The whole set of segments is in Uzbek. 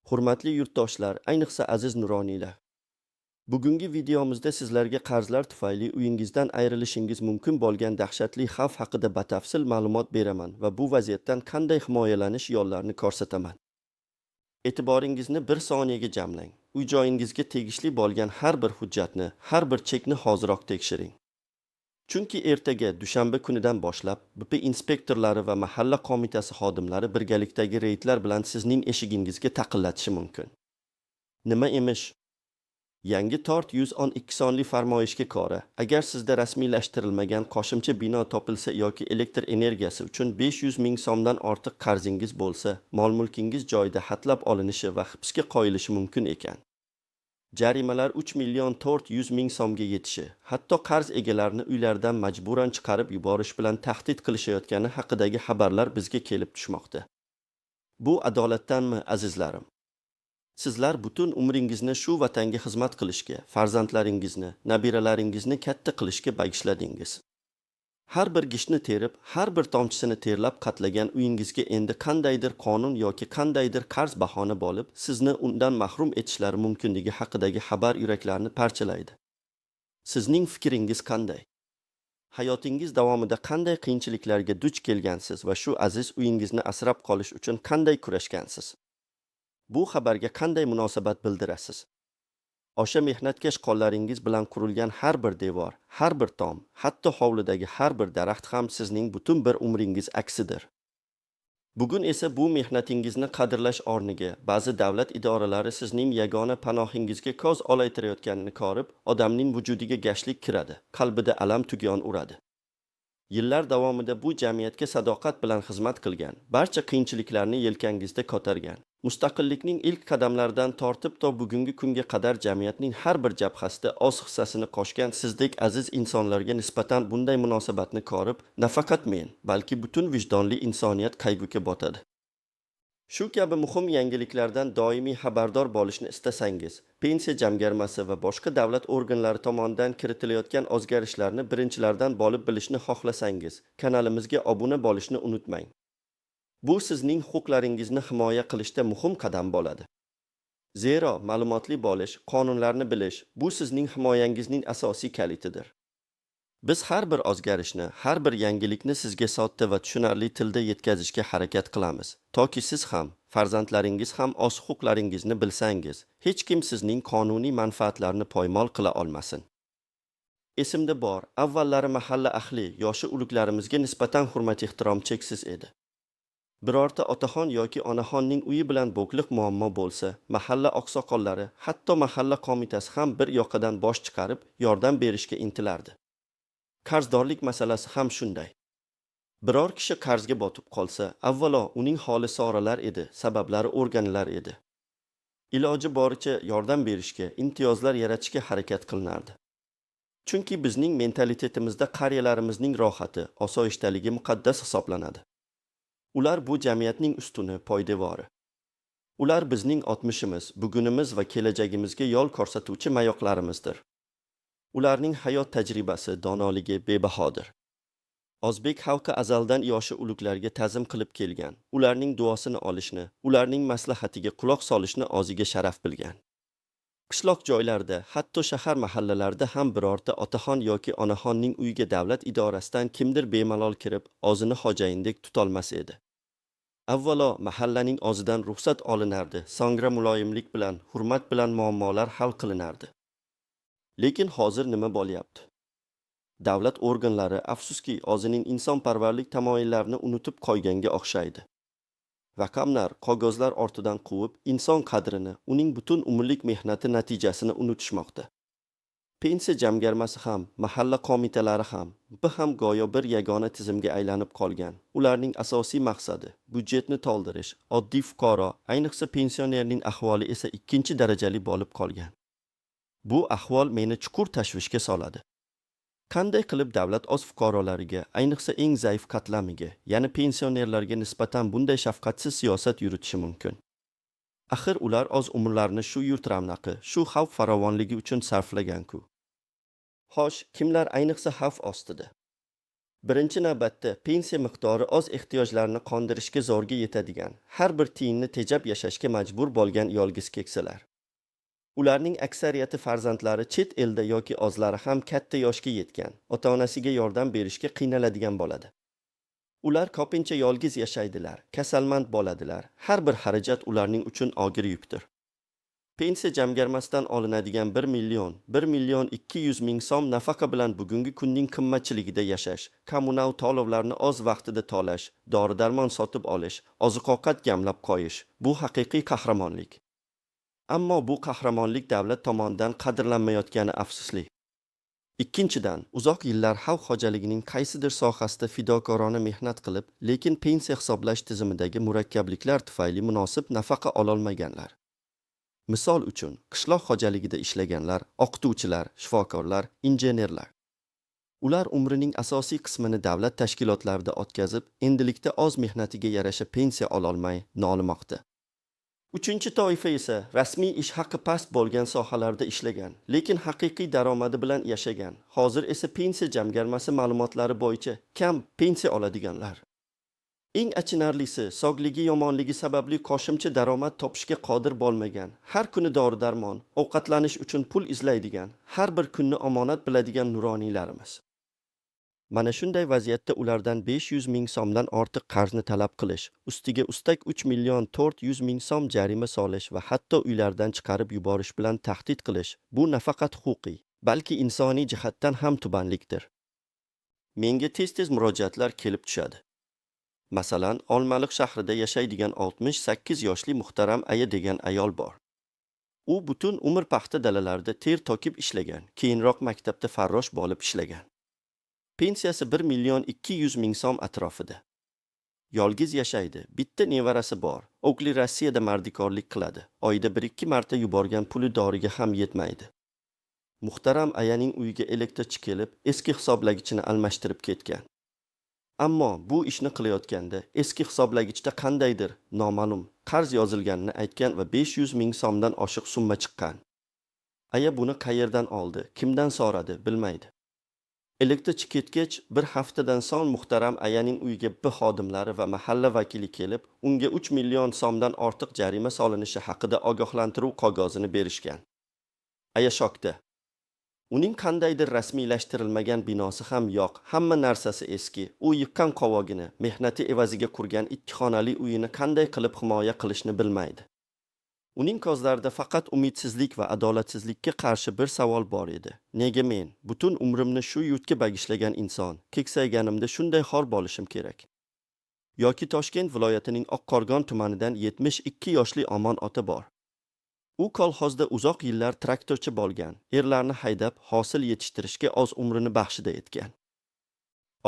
Hurmatli yurtdoshlar, ayniqsa aziz nuroniylar. Bugungi videomizda sizlarga qarzlar tufayli uyingizdan ayrilishingiz mumkin bo'lgan dahshatli xavf haqida batafsil ma'lumot beraman va bu vaziyatdan qanday himoyalanish yo'llarini ko'rsataman. E'tiboringizni bir soniyaga jamlang. Uy-joyingizga tegishli bo'lgan har bir hujjatni, har bir chekni hoziroq tekshiring. Chunki ertaga, dushanba kunidan boshlab BP inspektorlari va mahalla qo'mitasi xodimlari birgalikdagi reydlar bilan sizning eshigingizga taqillatishi mumkin. Nima emish? Yangi 412 sonli farmoyishga ko'ra, agar sizda rasmiylashtirilmagan qo'shimcha bino topilsa yoki elektr energiyasi uchun 500 ming so'mdan ortiq qarzingiz bo'lsa, mol-mulkingiz joyida xatlab olinishi va hibsga qo'yilishi mumkin ekan. Jarimalar 3 million 400 ming so'mga yetishi, hatto qarz egalarini uylaridan majburan chiqarib yuborish bilan tahdid qilishayotgani haqidagi xabarlar bizga kelib tushmoqda. Bu adolatdanmi, azizlarim? Sizlar butun umringizni shu vatanga xizmat qilishga, farzandlaringizni, nabiralaringizni katta qilishga bag'ishladingiz. Har bir gishtni terib, har bir tomchisini terlab qatlagan uyingizga endi qandaydir qonun yoki qandaydir qarz bahona bo'lib, sizni undan mahrum etishlari mumkinligi haqidagi xabar yuraklarni parchalaydi. Sizning fikringiz qanday? Hayotingiz davomida qanday qiyinchiliklarga duch kelgansiz va shu aziz uyingizni asrab qolish uchun qanday kurashgansiz? Bu xabarga qanday munosabat bildirasiz? O'sha mehnatkash qo'llaringiz bilan qurilgan har bir devor, har bir tom, hatto hovlidagi har bir daraxt ham sizning butun bir umringiz aksidir. Bugun esa bu mehnatingizni qadrlash o'rniga ba'zi davlat idoralari sizning yagona panohingizga ko'z olaytirayotganini ko'rib, odamning vujudiga gashlik kiradi, qalbida alam tug'yon uradi. Yillar davomida bu jamiyatga sadoqat bilan xizmat qilgan, barcha qiyinchiliklarni yelkangizda ko'targan, mustaqillikning ilk qadamlaridan tortib to bugungi kunga qadar jamiyatning har bir jabhasida o'z hissasini qo'shgan sizdek aziz insonlarga nisbatan bunday munosabatni ko'rib, nafaqat men, balki butun vijdonli insoniyat qayg'uga botadi. Shu kabi muhim yangiliklardan doimiy xabardor bo'lishni istasangiz, Pensiya jamg'armasi va boshqa davlat organlari tomonidan kiritilayotgan o'zgarishlarni birinchilardan bo'lib bilishni xohlasangiz, kanalimizga obuna bo'lishni unutmang. Bu sizning huquqlaringizni himoya qilishda muhim qadam bo'ladi. Zero ma'lumotli bo'lish, qonunlarni bilish bu sizning himoyangizning asosiy kalitidir. Biz har bir o'zgarishni, har bir yangilikni sizga sodda va tushunarli tilda yetkazishga harakat qilamiz, toki siz ham, farzandlaringiz ham o'z huquqlaringizni bilsangiz, hech kim sizning qonuniy manfaatlarini poymol qila olmasin. Esimda bor, avvallari mahalla ahli, yoshi ulug'larimizga nisbatan hurmat-ehtirom cheksiz edi. Birorta otaxon yoki onaxonning uyi bilan bog'liq muammo bo'lsa, mahalla oqsoqollari, hatto mahalla qo'mitasi ham bir yoqadan bosh chiqarib, yordam berishga intilardi. Qarzdorlik masalasi ham shunday. Biror kishi qarzga botib qolsa, avvalo uning holi so'ralar edi, sabablari o'rganilar edi. Iloji boricha yordam berishga, imtiyozlar yaratishga harakat qilinardi. Chunki bizning mentalitetimizda qariyalarimizning rohati, osoyishtaligi muqaddas hisoblanadi. Ular bu jamiyatning ustuni, poydevori. Ular bizning o'tmishimiz, bugunimiz va kelajagimizga yo'l ko'rsatuvchi mayoqlarimizdir. Ularning hayot tajribasi, donoligi bebahodir. O'zbek xalqi azaldan yoshi ulug'larga ta'zim qilib kelgan. Ularning duosini olishni, ularning maslahatiga quloq solishni o'ziga sharaf bilgan. Qishloq joylarda, hatto shahar mahallalarida ham birorta otaxon yoki onaxonning uyiga davlat idorasidan kimdir bemalol kirib, o'zini xo'jayindek tutolmas edi. Avvalo mahallaning o'zidan ruxsat olinardi, so'ngra muloyimlik bilan, hurmat bilan muammolar hal qilinardi. Lekin hozir nima bo'lyapti? Davlat organlari, afsuski, o'zining insonparvarlik tamoyillarini unutib qo'yganga o'xshaydi. Raqamlar, qog'ozlar ortidan quvib, inson qadrini, uning butun umrlik mehnati natijasini unutishmoqda. Pensiya jamg'armasi ham, mahalla qo'mitalari ham, BP ham go'yo bir yagona tizimga aylanib qolgan. Ularning asosiy maqsadi byudjetni to'ldirish, oddiy fuqaro, ayniqsa pensionerning ahvoli esa ikkinchi darajali bo'lib qolgan. Bu ahvol meni chuqur tashvishga soladi. Qanday qilib davlat o'z fuqarolariga, ayniqsa eng zaif qatlamiga, ya'ni pensionerlarga nisbatan bunday shafqatsiz siyosat yuritishi mumkin? Axir ular o'z umrlarini shu yurt ravnaqi, shu xalq farovonligi uchun sarflagan-ku. Xo'sh, kimlar ayniqsa xavf ostida? Birinchi navbatda pensiya miqdori oz ehtiyojlarni qondirishga zo'rga yetadigan, har bir tiyinni tejab yashashga majbur bo'lgan yolg'iz keksalar. Ularning aksariyati farzandlari chet elda yoki ozlari ham katta yoshga yetgan, ota-onasiga yordam berishga qiynaladigan bo'ladi. Ular ko'pincha yolg'iz yashaydilar, kasalmand bo'ladilar. Har bir xarajat ularning uchun og'ir yukdir. Pensiya jamg'armasidan olinadigan 1 million, 1 million 200 ming so'm nafaqa bilan bugungi kunning qimmatchiligida yashash, kommunal to'lovlarni o'z vaqtida to'lash, dori-darmon sotib olish, oziq-ovqat jamlab qo'yish – bu haqiqiy qahramonlik. Ammo bu qahramonlik davlat tomonidan qadrlanmayotgani afsusli. Ikkinchidan, uzoq yillar xalq xo'jaligining qaysidir sohasida fidokorona mehnat qilib, lekin pensiya hisoblash tizimidagi murakkabliklar tufayli munosib nafaqa ololmaganlar. Misol uchun, qishloq xo'jaligida ishlaganlar, o'qituvchilar, shifokorlar, injenerlar. Ular umrining asosiy qismini davlat tashkilotlarida o'tkazib, endilikda o'z mehnatiga yarasha pensiya ololmay nolimoqda. Uchinchi toifa esa rasmiy ish haqi past bo'lgan sohalarda ishlagan, lekin haqiqiy daromadi bilan yashagan, hozir esa Pensiya jamg'armasi ma'lumotlari bo'yicha kam pensiya oladiganlar. Eng achinarlisi, sog'ligi yomonligi sababli qo'shimcha daromad topishga qodir bo'lmagan, har kuni dori-darmon, ovqatlanish uchun pul izlaydigan, har bir kunni omonat biladigan nuroniylarimiz. Mana shunday vaziyatda ulardan 500 ming so'mdan ortiq qarzni talab qilish, ustiga ustak 3 million 400 ming so'm jarima solish va hatto uylaridan chiqarib yuborish bilan tahdid qilish – bu nafaqat huquqiy, balki insoniy jihatdan ham tubanlikdir. Menga tez-tez murojaatlar kelib tushadi. Masalan, Olmaliq shahrida yashaydigan 68 yoshli muhtaram aya degan ayol bor. U butun umr paxta dalalarida ter to'kib ishlagan, keyinroq maktabda farrosh bo'lib ishlagan. Pensiyasi 1 million 200 ming so'm atrofida. Yolg'iz yashaydi, bitta nevarasi bor. O'g'li Rossiyada mardikorlik qiladi. Oyda 1-2 marta yuborgan puli doriga ham yetmaydi. Muhtaram ayaning uyiga elektrchi kelib, eski hisoblagichini almashtirib ketgan. Ammo bu ishni qilayotganda eski hisoblagichda qandaydir noma'lum qarz yozilganini aytgan va 500 ming so'mdan oshiq summa chiqqan. Aya buni qayerdan oldi, kimdan so'radi, bilmaydi. Elektrchi ketgach, bir haftadan so'ng muhtaram ayaning uyiga B xodimlari va mahalla vakili kelib, unga 3 million so'mdan ortiq jarima solinishi haqida ogohlantiruv qog'ozini berishgan. Aya shokda. Uning qandaydir rasmiylashtirilmagan binosi ham yo'q, hamma narsasi eski. U yiqqan qovog'ini, mehnati evaziga qurgan ikki xonali uyini qanday qilib himoya qilishni bilmaydi. Uning ko'zlarida faqat umidsizlik va adolatsizlikka qarshi bir savol bor edi. Nega men, butun umrimni shu yurtga bag'ishlagan inson, keksayganimda shunday xor bo'lishim kerak? Yoki Toshkent viloyatining Oqqo'rg'on tumanidan 72 yoshli Omon ota bor. U kolxozda uzoq yillar traktorchi bo'lgan, erlarni haydab, hosil yetishtirishga o'z umrini baxshida etgan.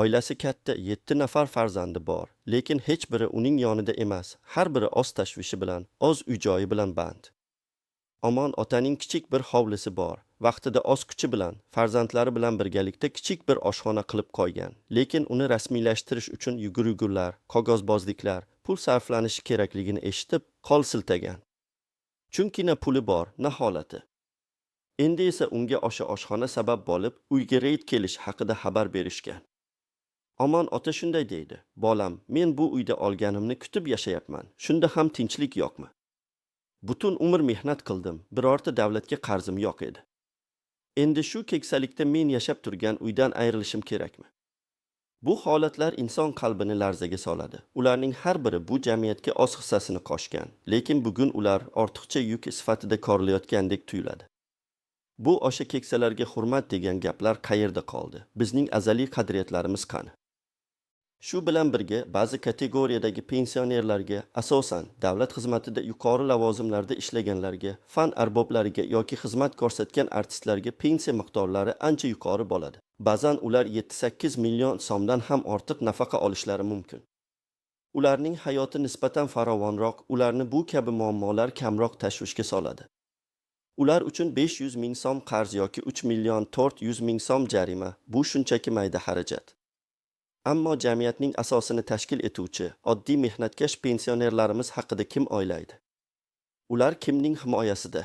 Oilasi katta, 7 nafar farzandi bor, lekin hech biri uning yonida emas, har biri o'z tashvishi bilan, o'z uy-joyi bilan band. Omon otaning kichik bir hovlisi bor. Vaqtida o'z kuchi bilan, farzandlari bilan birgalikda kichik bir oshxona qilib qo'ygan. Lekin uni rasmiylashtirish uchun yugur-yugurlar, qog'ozbozliklar, pul sarflanishi kerakligini eshitib, qo'l siltagan. Chunki na puli bor, na holati. Endi esa unga o'sha oshxona sabab bo'lib, uyga reyd kelishi haqida xabar berishgan. Omon ota shunday deydi: "Bolam, men bu uyda olganimni kutib yashayapman. Shunda ham tinchlik yo'qmi? Butun umr mehnat qildim, birorta davlatga qarzim yo'q edi. Endi shu keksalikda men yashab turgan uydan ayrilishim kerakmi?" Bu holatlar inson qalbini larzaga soladi. Ularning har biri bu jamiyatga o'z hissasini qo'shgan, lekin bugun ular ortiqcha yuk sifatida ko'rilayotgandek tuyuladi. Bu o'sha keksalarga hurmat degan gaplar qayerda qoldi? Bizning azaliy qadriyatlarimiz qani? Shu bilan birga ba'zi kategoriyadagi pensionerlarga, asosan davlat xizmatida yuqori lavozimlarda ishlaganlarga, fan arboblariga yoki xizmat ko'rsatgan artistlarga pensiya miqdorlari ancha yuqori bo'ladi. Ba'zan ular 7-8 million so'mdan ham ortiq nafaqa olishlari mumkin. Ularning hayoti nisbatan farovonroq, ularni bu kabi muammolar kamroq tashvishga soladi. Ular uchun 500 ming so'm qarz yoki 3 million 400 ming so'm jarima – bu shunchaki mayda xarajat. Ammo jamiyatning asosini tashkil etuvchi oddiy mehnatkash pensionerlarimiz haqida kim o'ylaydi? Ular kimning himoyasida?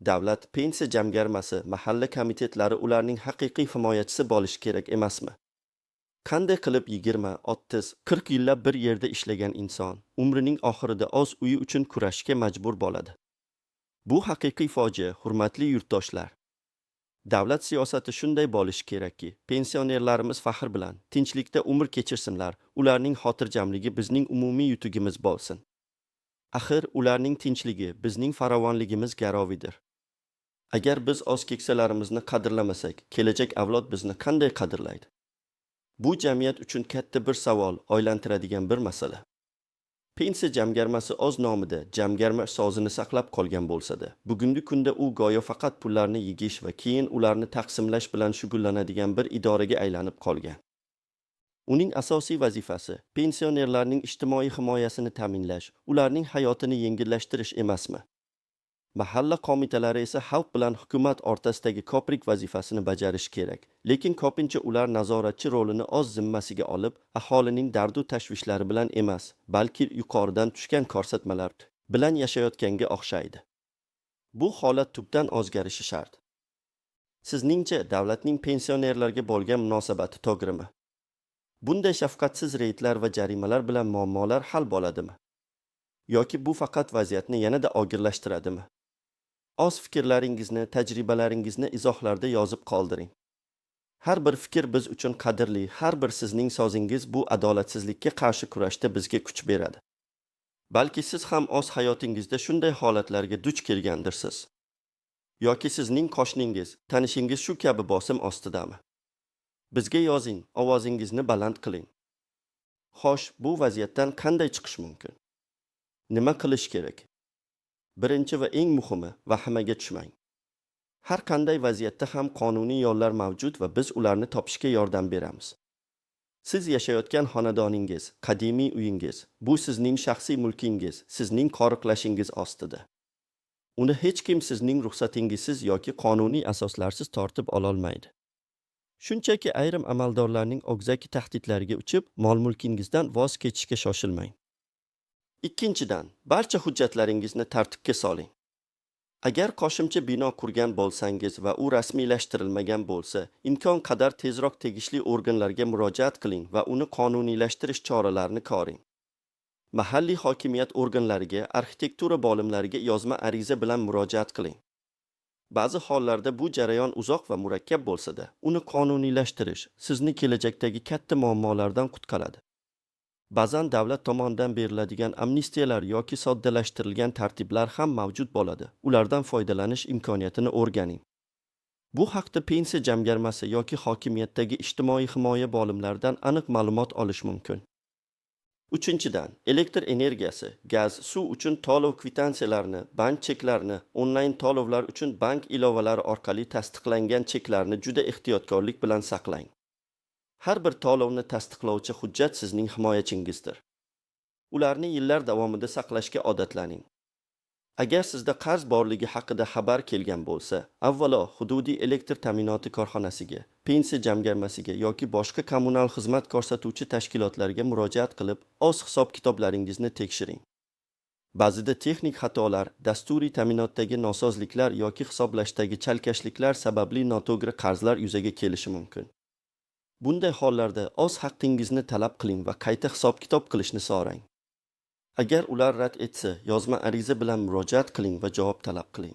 Davlat, pensiya jamg'armasi, mahalla komitetlari ularning haqiqiy himoyachisi bo'lishi kerak emasmi? Qanday qilib 20, 30, 40 yillab bir yerda ishlagan inson umrining oxirida o'z uyi uchun kurashishga majbur bo'ladi? Bu haqiqiy fojia, hurmatli yurtdoshlar. Davlat siyosati shunday bo'lishi kerakki, pensionerlarimiz faxr bilan tinchlikda umr kechirsinlar, ularning xotirjamligi bizning umumiy yutugimiz bo'lsin. Axir ularning tinchligi bizning farovonligimiz garovidir. Agar biz o'z keksalarimizni qadrlamasak, kelajak avlod bizni qanday qadrlaydi? Bu jamiyat uchun katta bir savol, o'ylantiradigan bir masala. Pensiya jamg'armasi o'z nomida jamg'arma so'zini saqlab qolgan bo'lsa-da, bugungi kunda u go'yo faqat pullarni yig'ish va keyin ularni taqsimlash bilan shug'ullanadigan bir idoraga aylanib qolgan. Uning asosiy vazifasi pensionerlarning ijtimoiy himoyasini ta'minlash, ularning hayotini yengillashtirish emasmi? Mahalla qo'mitalari esa xalq bilan hukumat o'rtasidagi ko'prik vazifasini bajarishi kerak. Lekin ko'pincha ular nazoratchi rolini o'z zimmasiga olib, aholining dardu tashvishlari bilan emas, balki yuqoridan tushgan ko'rsatmalar bilan yashayotganga o'xshaydi. Bu holat tubdan o'zgarishi shart. Sizningcha, davlatning pensionerlarga bo'lgan munosabati to'g'rimi? Bunday shafqatsiz reydlar va jarimalar bilan muammolar hal bo'ladimi? Yoki bu faqat vaziyatni yanada og'irlashtiradimi? O'z fikrlaringizni, tajribalaringizni izohlarda yozib qoldiring. Har bir fikr biz uchun qadrli, har bir sizning so'zingiz bu adolatsizlikka qarshi kurashda bizga kuch beradi. Balki siz ham o'z hayotingizda shunday holatlarga duch kelgandirsiz. Yoki sizning qo'shningiz, tanishingiz shu kabi bosim ostidami? Bizga yozing, ovozingizni baland qiling. Xo'sh, bu vaziyatdan qanday chiqish mumkin? Nima qilish kerak? Birinchi va eng muhimi, vahimaga tushmang. Har qanday vaziyatda ham qonuniy yo'llar mavjud va biz ularni topishga yordam beramiz. Siz yashayotgan xonadoningiz, qadimiy uyingiz, bu sizning shaxsiy mulkingiz, sizning qo'riqlashingiz ostida. Uni hech kim sizning ruxsatingizsiz yoki qonuniy asoslarsiz tortib ololmaydi. Shunchaki ayrim amaldorlarning og'zaki tahdidlariga uchib, mol-mulkingizdan voz kechishga shoshilmang. Ikkinchidan, barcha hujjatlaringizni tartibga soling. Agar qo'shimcha bino qurgan bo'lsangiz va u rasmiylashtirilmagan bo'lsa, imkon qadar tezroq tegishli organlarga murojaat qiling va uni qonuniylashtirish choralarini ko'ring. Mahalliy hokimiyat organlariga, arxitektura bo'limlariga yozma ariza bilan murojaat qiling. Ba'zi hollarda bu jarayon uzoq va murakkab bo'lsa-da, uni qonuniylashtirish sizni kelajakdagi katta muammolardan qutqaradi. Ba'zan davlat tomonidan beriladigan amnistiyalar yoki soddalashtirilgan tartiblar ham mavjud bo'ladi. Ulardan foydalanish imkoniyatini o'rganing. Bu haqda Pensiya jamg'armasi yoki hokimiyatdagi ijtimoiy himoya bo'limlaridan aniq ma'lumot olish mumkin. Uchinchidan, elektr energiyasi, gaz, suv uchun to'lov kvitansiyalarini, bank cheklarini, onlayn to'lovlar uchun bank ilovalari orqali tasdiqlangan cheklarni juda ehtiyotkorlik bilan saqlang. Har bir to'lovni tasdiqlovchi hujjat sizning himoyachingizdir. Ularni yillar davomida saqlashga odatlaning. Agar sizda qarz borligi haqida xabar kelgan bo'lsa, avvalo hududiy elektr ta'minoti korxonasiga, pensiya jamg'armasiga yoki boshqa kommunal xizmat ko'rsatuvchi tashkilotlarga murojaat qilib, o'z hisob-kitoblaringizni tekshiring. Ba'zida texnik xatolar, dasturiy ta'minotdagi nosozliklar yoki hisoblashdagi chalkashliklar sababli noto'g'ri qarzlar yuzaga kelishi mumkin. Bunday hollarda o'z haqqingizni talab qiling va qayta hisob-kitob qilishni so'rang. Agar ular rad etsa, yozma ariza bilan murojaat qiling va javob talab qiling.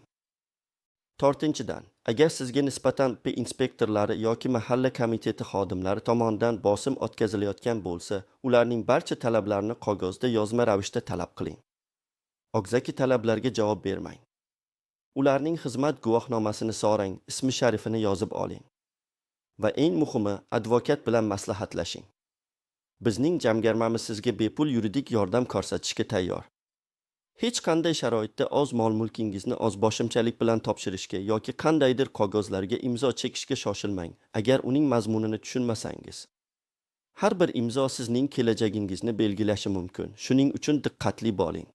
To'rtinchidan, agar sizga nisbatan P inspektorlari yoki mahalla komiteti xodimlari tomonidan bosim o'tkazilayotgan bo'lsa, ularning barcha talablarini qog'ozda yozma ravishda talab qiling. Og'zaki talablarga javob bermang. Ularning xizmat guvohnomasini so'rang, ismi sharifini yozib oling. Va eng muhimi, advokat bilan maslahatlashing. Bizning jamg'armamiz sizga bepul yuridik yordam ko'rsatishga tayyor. Hech qanday sharoitda o'z mol-mulkingizni o'zboshimchalik bilan topshirishga yoki qandaydir qog'ozlarga imzo chekishga shoshilmang, agar uning mazmunini tushunmasangiz. Har bir imzo sizning kelajagingizni belgilashi mumkin. Shuning uchun diqqatli bo'ling.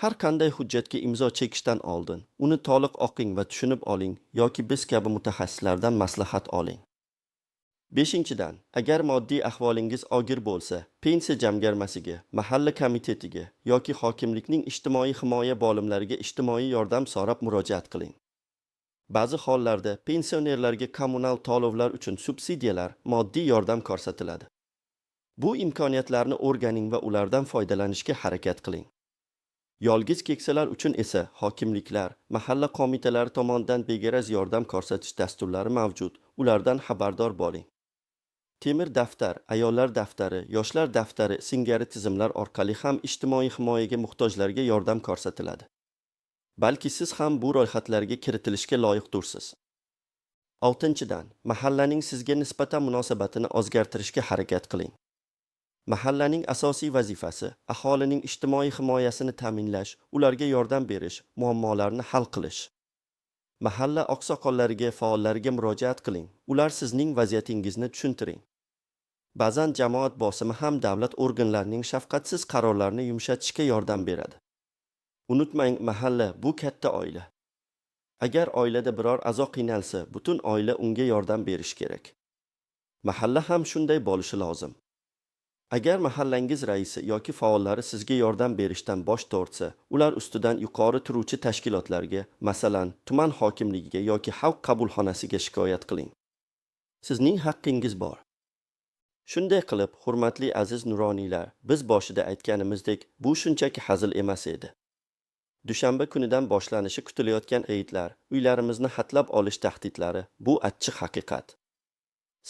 Har qanday hujjatga imzo chekishdan oldin uni to'liq o'qing va tushunib oling yoki biz kabi mutaxassislardan maslahat oling. Beshinchidan, agar moddiy ahvolingiz og'ir bo'lsa, pensiya jamg'armasiga, mahalla komitetiga yoki hokimlikning ijtimoiy himoya bo'limlariga ijtimoiy yordam so'rab murojaat qiling. Ba'zi hollarda pensionerlarga kommunal to'lovlar uchun subsidiyalar, moddiy yordam ko'rsatiladi. Bu imkoniyatlarni o'rganing va ulardan foydalanishga harakat qiling. Yolg'iz keksalar uchun esa hokimliklar, mahalla qo'mitalari tomonidan begaraz yordam ko'rsatish dasturlari mavjud. Ulardan xabardor bo'ling. Temir daftar, ayollar daftari, yoshlar daftari singari tizimlar orqali ham ijtimoiy himoyaga muhtojlarga yordam ko'rsatiladi. Balki siz ham bu ro'yxatlarga kiritilishga loyiqdursiz. Oltinchidan, mahallaning sizga nisbatan munosabatini o'zgartirishga harakat qiling. Mahallaning asosiy vazifasi aholining ijtimoiy himoyasini ta'minlash, ularga yordam berish, muammolarni hal qilish. Mahalla oqsoqollariga, faollariga murojaat qiling. Ular sizning vaziyatingizni tushuntiring. Ba'zan jamoat bosimi ham davlat organlarining shafqatsiz qarorlarini yumshatishga yordam beradi. Unutmang, mahalla bu katta oila. Agar oilada biror a'zo qiynalsa, butun oila unga yordam berishi kerak. Mahalla ham shunday bo'lishi lozim. Agar mahallangiz raisi yoki faollari sizga yordam berishdan bosh tortsa, ular ustidan yuqori turuvchi tashkilotlarga, masalan, tuman hokimligiga yoki xalq qabulxonasiga shikoyat qiling. Sizning haqqingiz bor. Shunday qilib, hurmatli aziz nuroniylar, biz boshida aytganimizdek, bu shunchaki hazil emas edi. Dushanba kunidan boshlanishi kutilayotgan reydlar, uylarimizni xatlab olish tahdidlari bu achchiq haqiqat.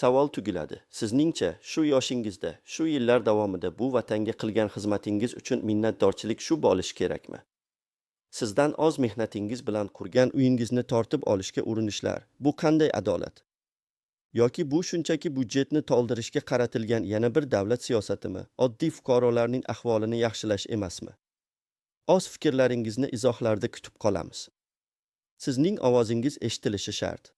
Savol tugiladi. Sizningcha, shu yoshingizda, shu yillar davomida bu vatanga qilgan xizmatingiz uchun minnatdorchilik shu bo'lishi kerakmi? Sizdan oz mehnatingiz bilan qurgan uyingizni tortib olishga urinishlar, bu qanday adolat? Yoki bu shunchaki byudjetni to'ldirishga qaratilgan yana bir davlat siyosatimi, oddiy fuqarolarning ahvolini yaxshilash emasmi? O'z fikrlaringizni izohlarda kutib qolamiz. Sizning ovozingiz eshitilishi shart.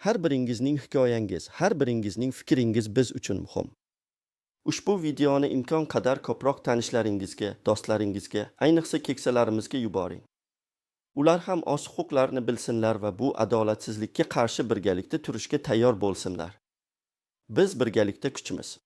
Har biringizning hikoyangiz, har biringizning fikringiz biz uchun muhim. Ushbu videoni imkon qadar ko'proq tanishlaringizga, do'stlaringizga, ayniqsa keksalarimizga yuboring. Ular ham o'z huquqlarini bilsinlar va bu adolatsizlikka qarshi birgalikda turishga tayyor bo'lsinlar. Biz birgalikda kuchmiz.